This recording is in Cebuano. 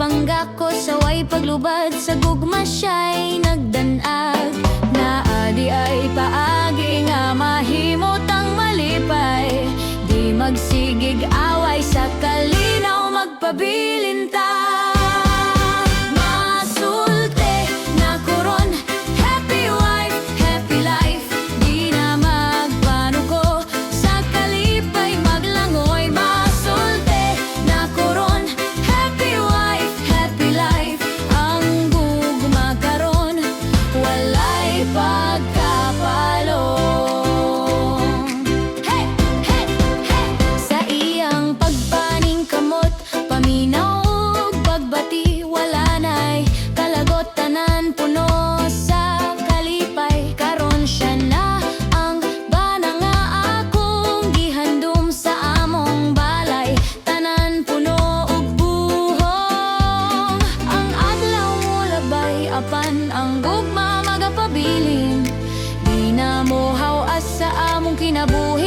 Gipangako sa way paglubad, sa gugma siya'y nagdanag. Naa diay paagi nga mahimo tang malipay. Di magsigig away, sa kalinaw magpabilin ta. Masulte na ko ron, happy wife, happy life. Di na magpanuko, sa kalipay maglangoy. Masulte na ko ron, happy wife, happy life. Ang gugma karon, walay pagkapalong. Hey, hey, hey! Sa iyang pagpaningkamot, paminaw ug pagbati, wala na'y kalagot, tanan puno sa kalipay. Karon siya na ang bana nga akong gihandom sa among balay, tanan puno og buhong. Ang adlaw molabay, apan ang gugma magapabilin. Di na mohaw-as sa among kinabuhi.